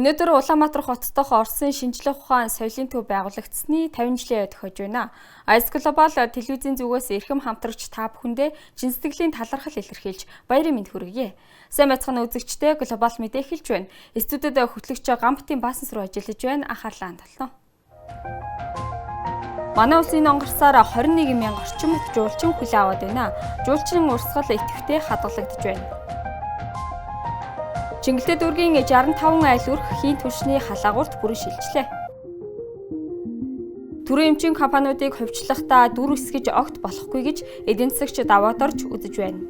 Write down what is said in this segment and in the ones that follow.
Өнөөдөр Улаанбаатар хот дахь Оросын шинжлэх ухаан соёлын төв байгуулагдсаны 50 жилийн тохиож байна. Ice Global телевизийн зүгээс эрхэм хамтрагч та бүхэндээ чин сэтгэлийн талархал илэрхийлж баярын мэнд хүргье. Сайн байцгаана үзэгчдээ, Глобал мэдээ эхэлж байна. Студид хөтлөгч Гамбтын Баасанс руу ажиллаж байна. Анхаарлаа хандуулна. Манай улсын онгорсоор 21 мянга орчим жуулчин хүлээн аваад байна. Жуулчин урсгал идэвхтэй хадгалагдаж байна. Чингэлтэй дүүргийн 65 айл өрх хийн түлшний халаагуурт бүрэн шилжлээ. Төрийн эмчийн компаниудыг хувьчлахдаа дүр эсгэж огт болохгүй гэж эдийн засагч Даваадорж үзэж байна.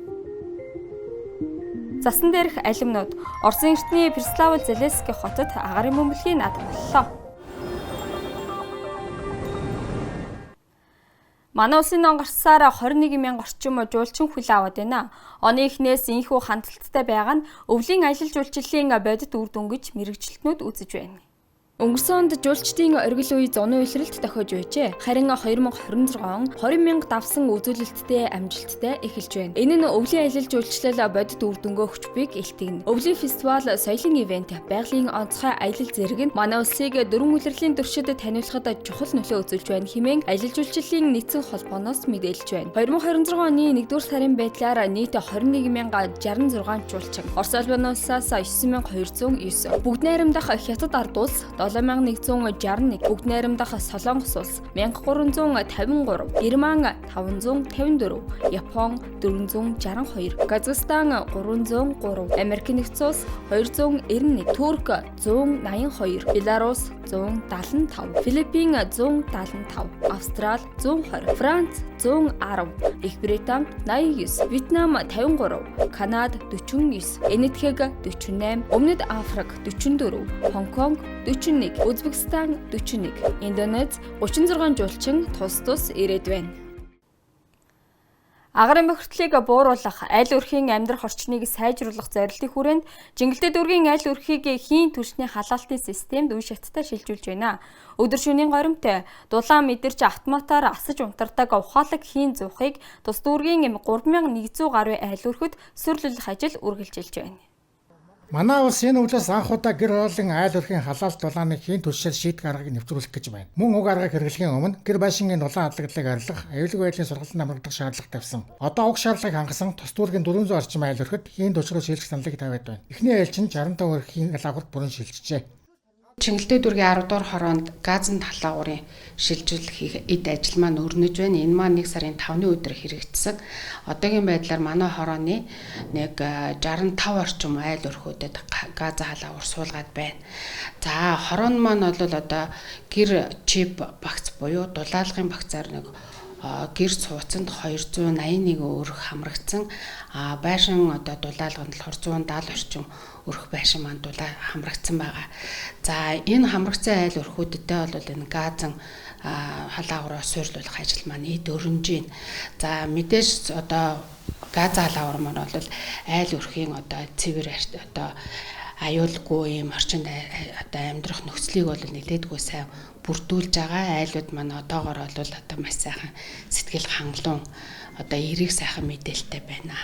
Засан дээрх алимнууд Оросын эртний Переславль Залесский хотод агарын бөмбөлгийн наадам боллоо. Манай улсын он гарсаар 21 мянга орчим жуулчин хүлээн аваад байна. Оны эхнээс энэхүү хандалттай байгаа нь өвлийн аялал жуулчлалын бодит үр дүн гэж мэргэжилтнүүд үзэж байна. Өнгөрсөн онд жуулчдын оргил үе зуны улиралд тохиож байжээ. Харин 2026 он 20 мянга давсан үзүүлэлттэй амжилттай эхэлж байна. Энэ нь өвлийн аялал жуулчлал бодит үр дүнгөө өгч буйг илтгэнэ. Өвлийн фестивал, соёлын ивент, байгалийн онцгой аялал зэрэг нь манай улсыг дөрвөн улирлын туршид таниулахад чухал нөлөө үзүүлж байна хэмээн аялал жуулчлалын нийцэн холбооноос мэдээлж байна. 2026 оны 1-р сарын байдлаар нийт 21,066 жуулчин, Орос улбаны улсаас 9,209, бүгд найрамдах Хятад ард улс 7161, бүгд найрамдах Солонгос улс 1353, Герман 554, Япон 462, Казахстан 303, Америк нэгдсэн улс 291, Турк 182, Беларус 175, Филиппин 175, Австрал 120, Франц 110, Их Британи 89, Вьетнам 53, Канада 49, Энэтхэг 48, Өмнөд Африк 44, Хонконг 41, Узбекистан 41, Индонез 36 жуулчин тус тус ирээд байна. Агарын бохирдлыг бууруулах, айл өрхийн амьдрах орчныг сайжруулах зорилтын хүрээнд Чингэлтэй дүүргийн айл өрхийг хийн түлшний халаалтын системд үе шаттай шилжүүлж байна. Өдөр шөнийн горимтой дулаан мэдэрч автоматар асаж унтардаг ухаалаг хийн зуухыг тус дүүргийн 3100 гаруй айл өрхөд сүрлэлэх ажил үргэлжилж байна. Манай улс энэ өвлөөс анх удаа гэр хорооллын айл өрхийн халаалт дулааны хийн түлшээр шийдэх аргыг нэвтрүүлэх гэж байна. Мөн уг аргыг хэрэглэхийн өмнө гэр байшингийн дулаан хадлагдлыг арилгах, аюулгүй байдлын сургалтанд хамрагдах шаардлага тавьсан. Одоо уг шаардлагыг хангасан тус дүүргийн 400 орчим айл өрхөд хийн түлш рүү шилжих саналыг тавиад байна. Эхний ээлжинд 65 өрхийн халаагуурт бүрэн шилжжээ. Чингэлтэй дүүргийн 10 дугаар хороонд газан халаагуурын шилжүүлэх хийх эд ажил маань өрнөж байна. Энэ маань 1 сарын 5-ны өдөр хэрэгжсэн. Одоогийн байдлаар манай хорооны нэг 65 орчим айл өрхүүдэд газан халаагуур суулгаад байна. За хорон маань бол одоо гэр чип багц буюу дулаалгын багцаар нэг гэр сууцанд 281 өрх хамрагдсан. Байшин одоо дулаалга нь болохоор 170 орчим өрх байшин маань дулаа хамрагдсан байгаа. За энэ хамрагдсан айл өрхүүдтэй бол энэ газан халаагаараа суйрлуулах ажил маань эд өрнөж байна. За мэдээж одоо газан халаагуур маань бол айл өрхийн одоо цэвэр одоо аюулгүй юм орчинд одоо амьдрах нөхцөлийг бол нэлээдгүй сайн бүрдүүлж байгаа. Айлууд маань одоогор бол одоо маш сайхан сэтгэл хангалуун одоо эерэг сайхан мэдээлэлтэй байна.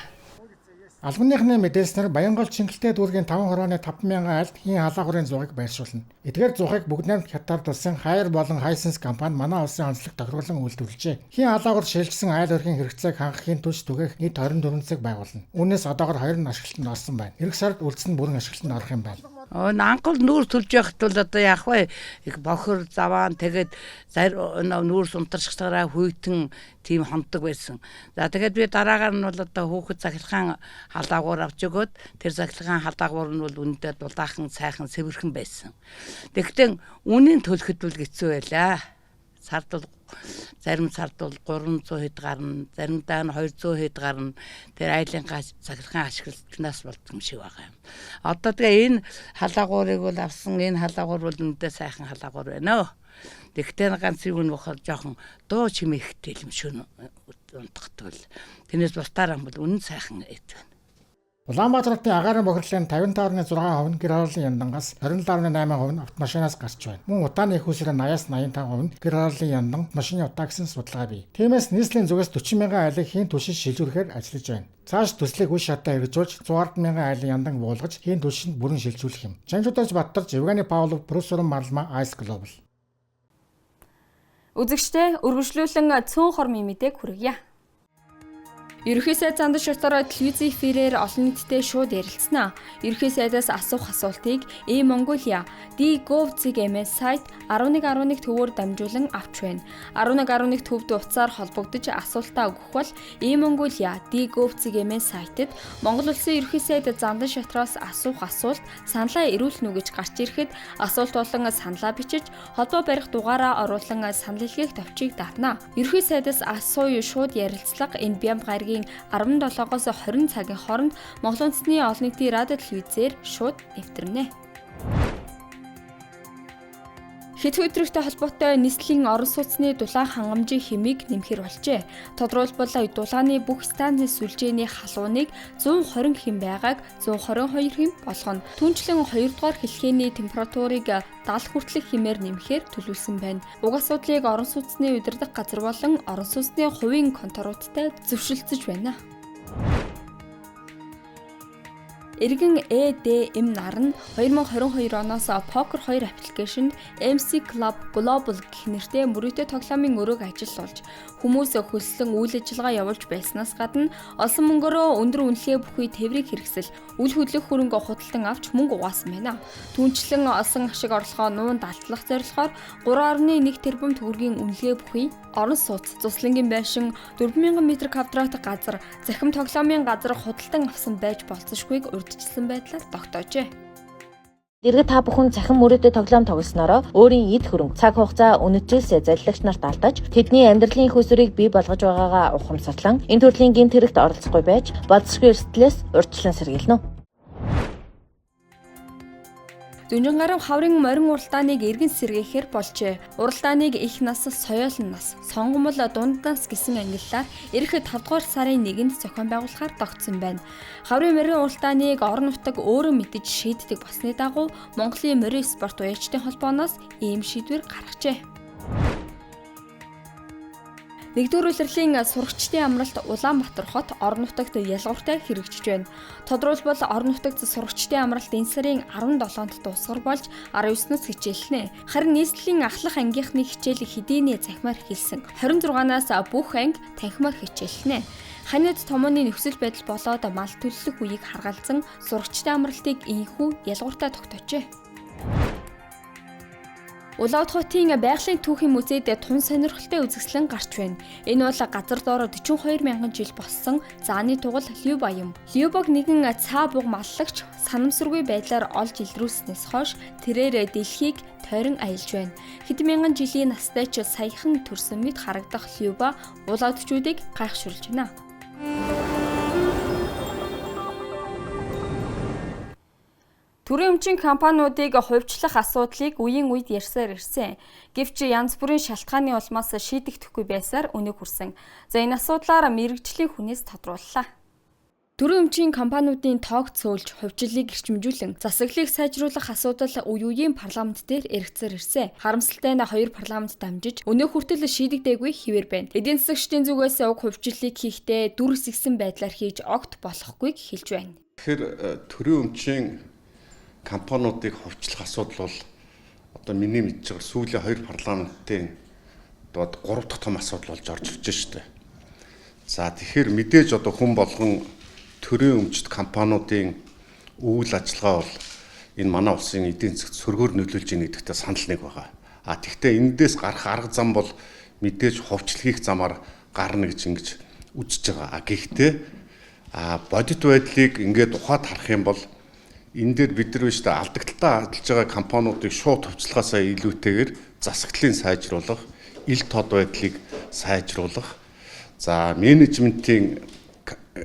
Албаныхны мэдээлснээр Баянгол Чингэлтэй дүүргийн 5 хорооны 5,000 айлд хийн халаагуурын зугыг байршуулна. Эдгээр зугыг бүгд найрамд Хятад улсын Хайр болон Хайсенс компани манай улсын онцлог тохируулан үйлдвэрлэжээ. Хийн халаагуур шилжсэн айл өрхийн хэрэгцээг хангах хийн түлш түгээх нийт 24 цаг байгуулна. Үүнээс одоогор 2 нь ашиглалтанд орсон байна. Ирэх сард үлдсэн нь бүрэн ашиглалтанд орох юм байна. Анхол нүүрс төлж явахд бол одоо яах вэ? Их бохор заваан тэгээд нүүрс унтаршигтаараа хүйтэн тийм хондог байсан. За тэгээд би дараагаар нь бол одоо хүүхэд цахилгаан халаагуур авч өгөөд тэр цахилгаан халаагуур нь бол үнэндээ дулаахан сайхан сэвэрхэн байсан. Тэгэхдээ үнийн төлөхөд бол хэцүү байлаа. Сард бол зарим сард бол 300 хэд гарна, заримдаа нь 200 хэд гарна. Тэр айлын цахилгаан ашиглалтнаас болдог юм шиг байгаа юм. Одоо тэгээ энэ халаагуурыг бол авсан, энэ халаагуур бол үнэндээ сайхан халаагуур байна. Тэгэхдээ ганц юм нь бохор жоохон дуу чимээхтэй юм шөнө унтахт бол тэрнээс бусдаар бол үнэн сайхан эд байна. Улаанбаатар хотын агаарын бохирлын 55.6% нь гэр хорооллын яндангаас 27.8% нь автомашинаас гарч байна. Мөн утааны их усрын 80-аас 85% нь гэр хорооллын яндан машины утаа гэсэн судалгаа бий. Тиймээс нийслэлийн зүгээс 40 мянган айлыг хийн түлшид шилжүүлэхээр ажиллаж байна. Цааш төслийг үе шатаа хэрэгжүүлж 110 мянган айлын яндан буулгаж хийн түлшинд бүрэн шилжүүлэх юм. Чанчудаж Баттарж, Евгений Павлов, Профессор Марлма, Ice Global. Үзэгчдээ өргөжлүүлэн цөөн хормын мэдээг хүргье. Ерөнхий сайд Зандаш шотороо телевизийн эфирээр олон нийттэй шууд ярилцсанаа. Ерөнхий сайдаас асуух асуултыг E-Mongolia D-Gov.mn сайт 1111 төвөөр дамжуулан авч байна. 1111 төвд утсаар холбогдож асуултаа өгөх бол E-Mongolia D-Gov.mn сайтад Монгол Улсын ерөнхий сайд Зандан шатраас асуух асуулт саналаа ирүүлнэ үү гэж гарч ирэхэд асуулт болон саналаа бичиж холбоо барих дугаараа оруулан санал илгээх товчийг дарна. Ерөнхий сайдаас асууя шууд ярилцлага энэ Бямб гарагийн 17-оос 20 цагийн хооронд Монгол Үндэсний олон нийтийн радио телевизээр шууд нэвтрэнэ. Хэд хөдрөгтэй холбоотой нийслэлийн орон сууцны дулаан хангамжийн хэмийг нэмэхэр болжээ. Тодорхойлбол дулааны бүх станцын сүлжээний халууныг 120 хэм байгааг 122 хэм болгоно. Түүнчлэн 2 дугаар хэлхээний температурыг 70 хүртэлх хэмээр нэмэхээр төлөвлөсөн байна. Уг асуудлыг орон сууцны удирдах газар болон орон сууцны хувийн конторуудтай зөвшөлдсөж байна. Иргэн EDM нар нь 2022 оноос Poker 2 аппликейшнд MC Club Global гэх нэртэй мөрөөдөө тоглоомын өрөөг ажиллуулж хүмүүс хөлслөн үйл ажиллагаа явуулж байснаас гадна олсон мөнгөөрөө өндөр үнэлгээ бүхий тээврийг хэрэгсэл, үл хөдлөх хөрөнгө худалдан авч мөнгө угаасан байна. Түүнчлэн олсон ашиг орлогоо нуун далтлах зорилгоор 3.1 тэрбум төгрөгийн үнэлгээ бүхий орон сууц, цуслангийн байшин, 4000 м квадрат газар, захим тоглоомын газар худалдан авсан байж болзошгүйг урьдчилсан байдлаар тогтоожээ. Дэргэд та бүхэн цахим мөрөөдөө тоглоом тоглоснороо өөрийн эд хөрөнгө, цаг хугацаа, үнэтжилсээ залилагч нарт алдаж, тэдний амьдралын их усрыг бий болгож байгаагаа ухамсарлан энэ төрлийн гэмт хэрэгт оролцохгүй байж болзошгүй эрсдлээс урьдчилан сэргийлнэ. Зүнжин гаруй хаврын морин уралдааныг эргэн сэргээхээр болжээ. Уралдааныг их нас, соёолн нас, сонгомол дунд нас гэсэн ангиллаар эх 5 дугаар сарын 1-нд зохион байгуулахаар тогтсон байна. Хаврын морин уралдааныг орон нутаг өөрөө мэдэж шийддэг болсны дагуу Монголын морин спорт уяачдын холбооноос ийм шийдвэр гаргажээ. Нэгдүгээр улирлын сурагчдын амралт Улаанбаатар хот орон нутагт ялгууртай хэрэгжиж байна. Тодорхойлбол орон нутагт сурагчдын амралт энэ сарын 17-нд дуусгар болж 19-нөөс хичээлнэ. Харин нийслэлийн ахлах ангийнхны хичээл хэдийнэ захимаар эхэлсэн. 26-наас бүх анги танхимаар хичээлнэ. Ханиад томооны нөхцөл байдал болоод мал төллөх үеийг харгалзан сурагчдын амралтыг инхүү ялгууртай тогтоожээ. Улаанбаатар хотын байгалийн түүхийн музейд тун сонирхолтой үзэсгэлэн гарч байна. Энэ бол газар доор 42 мянган жил болсон зааны тугал Люба юм. Любаг нэгэн цаа буг маллагч санамсаргүй байдлаар олж илрүүлснээс хойш тэрээр дэлхийг тойрон аялж байна. Хэдэн мянган жилийн настай ч саяхан төрсөн мэт харагдах Люба улаанбаатарчуудыг гайхшруулж байна. Төрийн өмчийн компаниудыг хувьчлах асуудлыг үеийн үед ярьсаар ирсэн. Гэвч янз бүрийн шалтгааны улмаас шийдэгдэхгүй байсаар өнөг хүрсэн. За энэ асуудлаар мэргэжлийн хүнээс тодрууллаа. Төрийн өмчийн компаниудын тоог цөөлж, хувьчлалыг эрчимжүүлэн, засаглалыг сайжруулах асуудал үе үеийн парламент дээр эргэцээр ирсэн. Харамсалтай нь хоёр парламент дамжиж өнөө хүртэл шийдэгдээгүй хэвээр байна. Эдийн засагчдын зүгээс уг хувьчлалыг хийхдээ дүр хэсэгсэн байдлаар хийж огт болохгүйг хэлж байна. Тэгэхээр төрийн өмчийн компаниудыг хувьчлах асуудал бол одоо миний мэдж байгаа сүүлийн хоёр парламентын одоо гурав дахь том асуудал болж орж ирж штэ. За тэгэхээр мэдээж одоо хүн болгон төрийн өмчт компаниудын үйл ажиллагаа бол энэ манай улсын эдийн засгт сөргөөр нөлөөлж ийн гэдэгтээ санал нэг байгаа. А тэгвэл эндээс гарах арга зам бол мэдээж хувьчлал хийх замаар гарна гэж ингэж үзэж байгаа. А гэхдээ бодит байдлыг ингээд ухаад харах юм бол энэ дээр бид нар биш та алдагдaltaй ажиллаж байгаа компаниудыг шууд хувьчлахаасаа илүүтэйгээр засаглалын сайжруулах, ил тод байдлыг сайжруулах, за менежментийн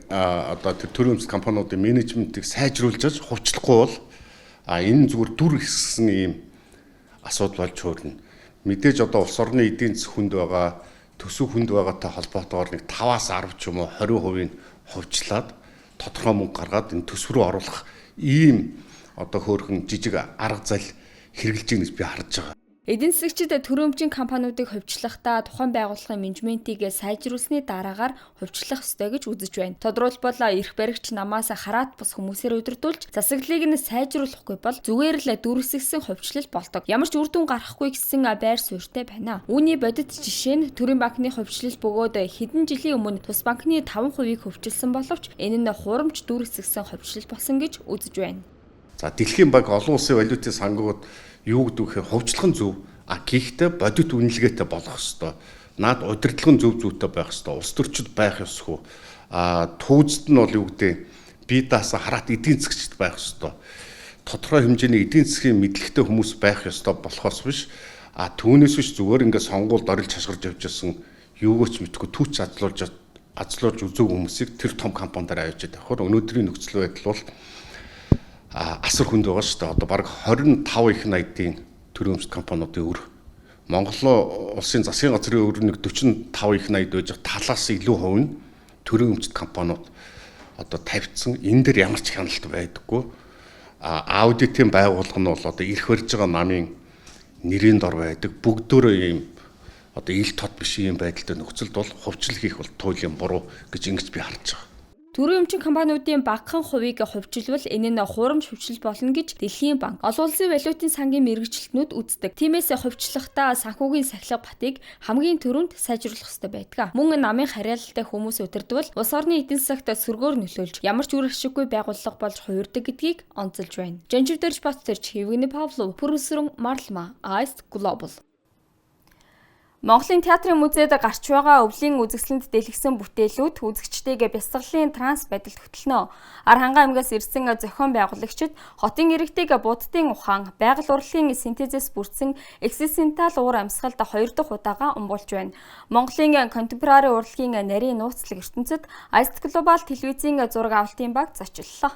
одоо тэр төрийн өмс компаниудын менежментийг сайжруулж аж хувьчлахгүй бол энэ зүгээр дүр хэсгсэн ийм асуудал болж хөөрнө. Мэдээж одоо улс орны эдийн засаг хүнд байгаа, төсөв хүнд байгаатай холбоотойгоор нэг 5-аас 10 ч юм уу 20% хувьчлаад тодорхой мөнгө гаргаад энэ төсөв рүү оруулах ийм одоо хөөрхөн жижиг арга зал хэрэгжилж байгаа гэж би харж байгаа. Эдийн засагчид төрийн өмчийн компаниудыг хувьчлахдаа тухайн байгууллагын менежментийг сайжруулсны дараагаар хувьчлах ёстой гэж үзэж байна. Тодорхойлбол эрх баригч намаас хараат бус хүмүүсээр удирдуулж засаглалыг нь сайжруулахгүй бол зүгээр л дүрсгсэн хувьчлал болдог. Ямар ч үр дүн гарахгүй гэсэн байр суурьтай байна. Үүний бодит жишээ нь төрийн банкны хувьчлал бөгөөд хэдэн жилийн өмнө тус банкны 5%-ийг хувьчилсан боловч энэ нь хурамч дүрсгсэн хувьчлал болсон гэж үзэж байна. За Дэлхийн банк олон улсын валютын сангууд юу гэдэг вэ гэхээр хувьчлах нь зөв. А гэхдээ бодит үнэлгээтэй болох ёстой. Наад удирдлага нь зөв зүйтэй байх ёстой. Улс төрчид байх ёсгүй. А түүзэд нь бол юу гэдэг бие даасан хараат эдийн засгчд байх ёстой. Тодорхой хэмжээний эдийн засгийн мэдлэгтэй хүмүүс байх ёстой болохоос биш. А түүнээс биш зүгээр ингээд сонгуульд орилж хашгирж явж исэн юугөөч ч мэдгүй түүч азлуулж үзээгүй хүмүүсийг тэр том компанидаар авчиад явахаар өнөөдрийн нөхцөл байдал бол асар хүнд байгаа шүү дээ. Одоо бараг 25 их 80-ийн төрийн өмчт компаниудын өр Монгол улсын засгийн газрын өр нэг 45 их 80 байж талаас илүү хувь нь төрийн өмчт компаниуд одоо тавьчихсан. Энэ дээр ямар ч хяналт байдаггүй. Аудитын байгууллага нь бол одоо эрх барьж байгаа намын нэрийн дор байдаг. Бүгдөө ийм одоо ил тод биш юм байдалтай нөхцөлд бол хувьчлал хийх бол туйлын буруу гэж ингэж би харж байгаа. Төрийн өмчийн компаниудын багахан хувийг хувьчилвал энэ нь хуурамч хувьчлал болно гэж Дэлхийн банк, олон улсын валютын сангийн мэргэжилтнүүд үздэг. Тиймээс хувьчлахдаа санхүүгийн сахилга батыг хамгийн түрүүнд сайжруулах ёстой байдаг. Мөн намын харьяалалтай хүмүүс удирдвал улс орны эдийн засагт сөргөөр нөлөөлж, ямар ч үр ашиггүй байгууллага болж хувирдаг гэдгийг онцолж байна. Жанживдэрж Баттэрч, Евгений Павлов, Пүрүсрэн Марлма, Ice Global. Монголын театрын музейд гарч байгаа өвлийн үзэсгэлэнт дэлгэсэн бүтээлүүд үзэгчдийг бясалгалын транс байдалд хөтлөнө. Архангай аймгаас ирсэн зохион байгуулагчид хотын иргэдийг буддын ухаан, байгаль урлагийн синтезээс бүрдсэн экзистенциал уур амьсгалд хоёр дахь удаага умгуулж байна. Монголын контемпорари урлагийн нарийн нууцлаг ертөнцид Ice Global телевизийн зураг авалтын баг зочлолоо.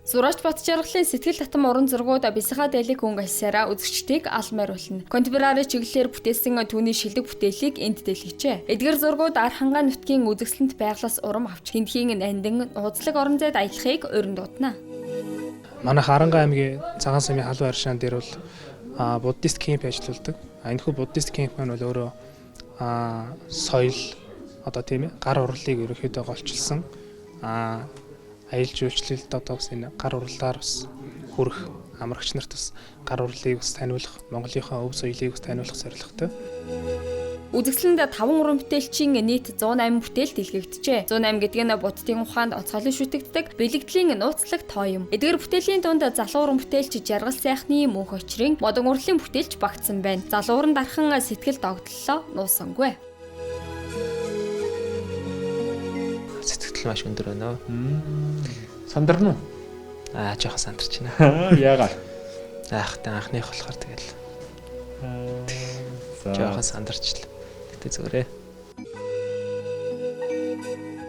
Зураач Батжаргалын сэтгэл татам уран зургууд бясалгаа дайлыг өнгө асаараа үзэгчдийг алмайруулна. Контемпорари чиглэлээр бүтээсэн түүний шилдэг бүтээлийг энд дэлгэжээ. Эдгээр зургууд Архангай нутгийн үзэсгэлэнт байглаас урам авч тэндхийн нандин нууцлаг орон зайд аялахыг урин дуудана. Манайх Арангай аймгийн Цагаан сумын халуун аршаан дээр бол буддист кемп ажиллаулдаг. Энэхүү буддист кемп маань бол өөрөө соёл одоо тийм ээ гар урлалыг ерөнхийдөө голчилсан аялал жуулчлалд одоо бас энэ гар урлалаар бас хүрэх амрагч нарт бас гар урлалыг бас таниулах, Монголынхаа өв соёлыг бас таниулах зорилготой. Үзэсгэлэнд 5 уран бүтээлчийн нийт 108 бүтээл дэлгэгдэжээ. 108 гэдэг нь буддын ухаанд онцгойлон шүтэгддэг бэлэгдлийн нууцлаг тоо юм. Эдгээр бүтээлийн дунд залуу уран бүтээлч Жаргал сайхны мөнх очрын модон урлалын бүтээлч багтсан байна. Залуу уран дархан сэтгэл догдлолоо нуусангүй. Сэтгэл маш өндөр байна. Сандарна уу? Жоохон сандарч байна. Яагаад? Аахтай анхных болохоор тэгэл. Жоохон сандарчлаа. Гэтэ зүгээрээ.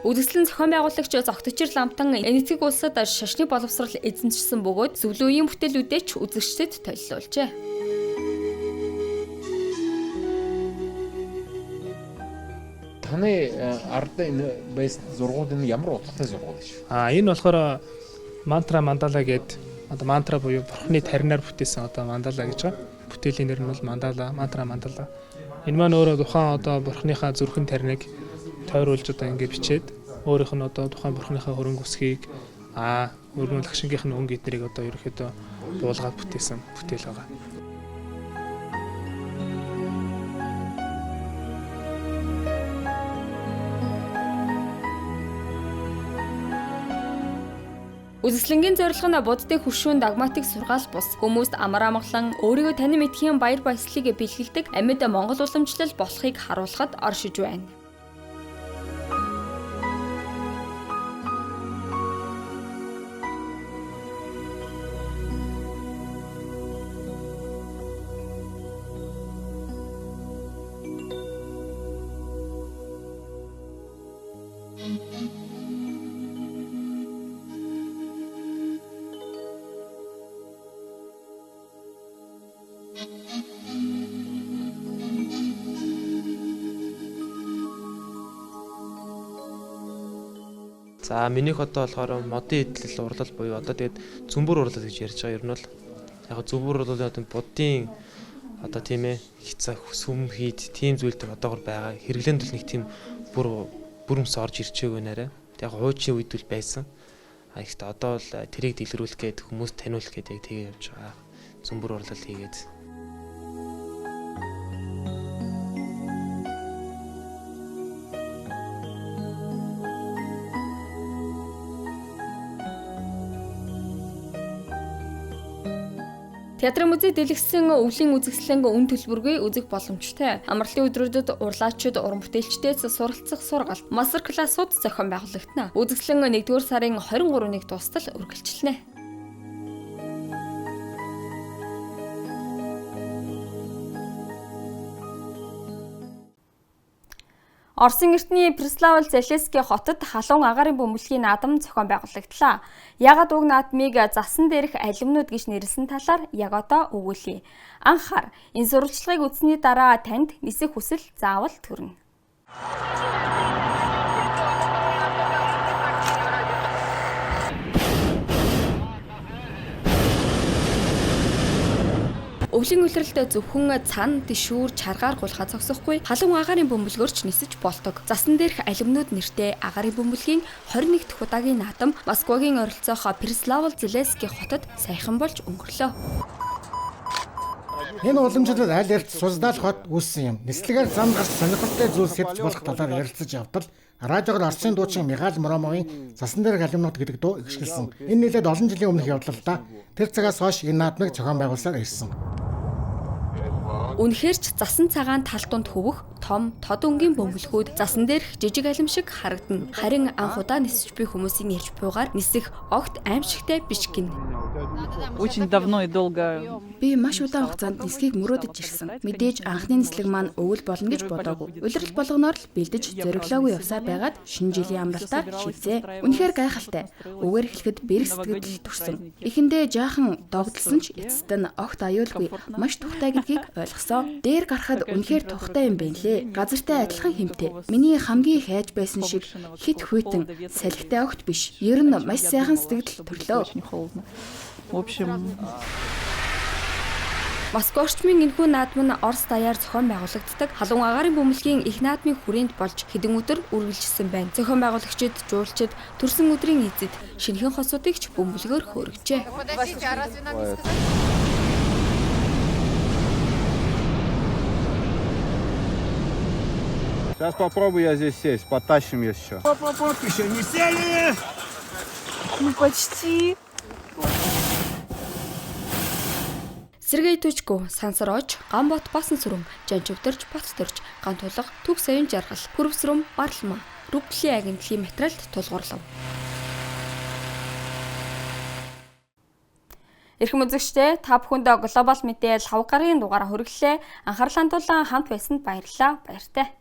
Үзэсгэлэн зохион байгуулагч Зогтөчр ламтан Энэтхэг улсад шашны боловсрол эзэмшсэн бөгөөд зөвлөн үеийн бүтээлүүдээ ч үзэгчдэд толилуулжээ. Таны ард энэ байсан зургууд энэ ямар утгатай зургууд вэ? Энэ болохоор мантра мандала гэдэг одоо мантра буюу бурхны таринаар бүтээсэн одоо мандала гэж байгаа. Бүтээлийн нэр нь бол мандала, мантра мандала. Энэ маань өөрөө тухайн одоо бурхныхаа зүрхэн тариныг тойруулж одоо ингэ бичээд өөрийнх нь одоо тухайн бурхныхаа хөрөнгө үсгийг өргөн лагшингийнх нь өнгө эднэрийг одоо ерөөхдөө буулгаад бүтээсэн бүтээл байгаа. Үзэсгэлэнгийн зорилго нь буддын хөшүүн догматик сургаал бус хүмүүст амар амгалан өөрийгөө танин мэдхийн баяр баясгалыг бэлгэлдэг амьд Монгол уламжлал болохыг харуулхад оршиж байна. За минийх одоо болохоор модын эдлэл урлал буюу одоо тэгээд зүмбүр урлал гэж ярьж байгаа. Ер нь бол яг зүмбүр урлал одоо буддын одоо тийм хицаа сүм хийд тийм зүйл төр одоогор байгаа. Хэрэглээнд бол нэг тийм бүр өмс орж ирчээгүй нэрэ. Яг хуучин үед бол байсан. А ихтэй одоо бол тэрийг дэлгэрүүлэх гээд хүмүүст таниулах гээд яг тэгээ явж байгаа. Зүмбүр урлал хийгээд. Театрын музей дэлгэсэн өвлийн үзэсгэлэн үн төлбөргүй үзэх боломжтой. Амралтын өдрүүдэд урлаачид, уран бүтээлчдээс суралцах сургалт, мастер классууд зохион байгуулагдана. Үзэсгэлэн 1-р сарын 23-нд дуустал үргэлжилнэ. Оросын эртний Преславл Залесский хотод халуун агаарын бөмбөлгийн наадам зохион байгуулагдлаа. Яагаад уг наадмыг засан дээрх алимнууд гэж нэрлсэн талаар яг одоо өгүүлье. Анхаар энэ сурвалжлагыг үзсний дараа танд нисэх хүсэл заавал төрнө. Өвлийн улиралд зөвхөн цан, тэшүүр, чаргаар гулгаа зогсохгүй халуун агаарын бөмбөлгөөрч нисэж болдог. Засан дээрх алимнууд нэртэй агаарын бөмбөлгийн 21 дахь удаагийн наадам Москвагийн ойролцоох Преславл Залесский хотод саяхан болж өнгөрлөө. Энэ уламжлал аль эрт Суздал хот үүссэн юм. Нислэгээр зам гарч сонирхолтой зүйлс хэвж болох талаар ярилцаж явтал радиогоор Оросын дуучин Михаил Муромовын Засан дээрх алимнууд гэдэг дуу ихшгэлсэн. Энэ нэлээд олон жилийн өмнөх явдал л да. Тэр цагаас хойш энэ наадмыг зохион байгуулсаар ирсэн. Үнэхээр ч засан цагаан тал дунд хөвөх том тод өнгийн бөмбөлгүүд засан дээрх жижиг алим шиг харагдана. Харин анх удаа нисэж буй хүмүүсийн ярьж буйгаар нисэх огт аимшигтай биш гинэ. Очень давно и долго. Би маш удаан хугацаанд нисхийг мөрөөдөж ирсэн. Мэдээж анхны нислэг маань өвөл болно гэж бодоогүй. Улирал болгоноор л бэлдэж зориглоогүй явсаар байгаад шинэ жилийн амралтаар шийдсэ. Үнэхээр гайхалтай. Үгээр хэлэхэд бэрх сэтгэл төрсөн. Эхэндээ жаахан догдолсон ч эцэст нь огт аюулгүй маш тухтай гэдгийг ойлгосон. Дээр гарахад үнэхээр тухтай юм байна лээ. Газартай адилхан хэмтэй. Миний хамгийн их айж байсан шиг хит хүйтэн салхитай огт биш. Ер нь маш сайхан сэтгэл төрлөө. В общем, Москва орчмын энэхүү наадам нь Орос даяар зохион байгуулагддаг халуун агаарын бөмбөлгийн их наадмын хүрээнд болж хэдэн өдөр үргэлжилсэн байна. Зохион байгуулагчид, жуулчид төрсөн өдрийн эзэд шинэхэн хосуудыг ч бөмбөлгөөр хөөргөжээ. Сейчас попробую я здесь сесть, потащим еще. Оп-оп-оп, еще не сели! Ну почти. Сергей Түжко, Сансар Ож, Гамбот Басан сүрэн, Жанчвдэрч, Баттөрч, Гантулга, Төг Саян жаргал, Пүрвсрэм, Барлма, Рүблийн агентлагийн материалд тулгуурлав. Эрхэм үзэгчдээ, та бүхэнд глобал мэдээлэл хавга гарын дугаараа хүргэлээ. Анхаарал хандуулан хамт байсанд баярлалаа. Баяртай.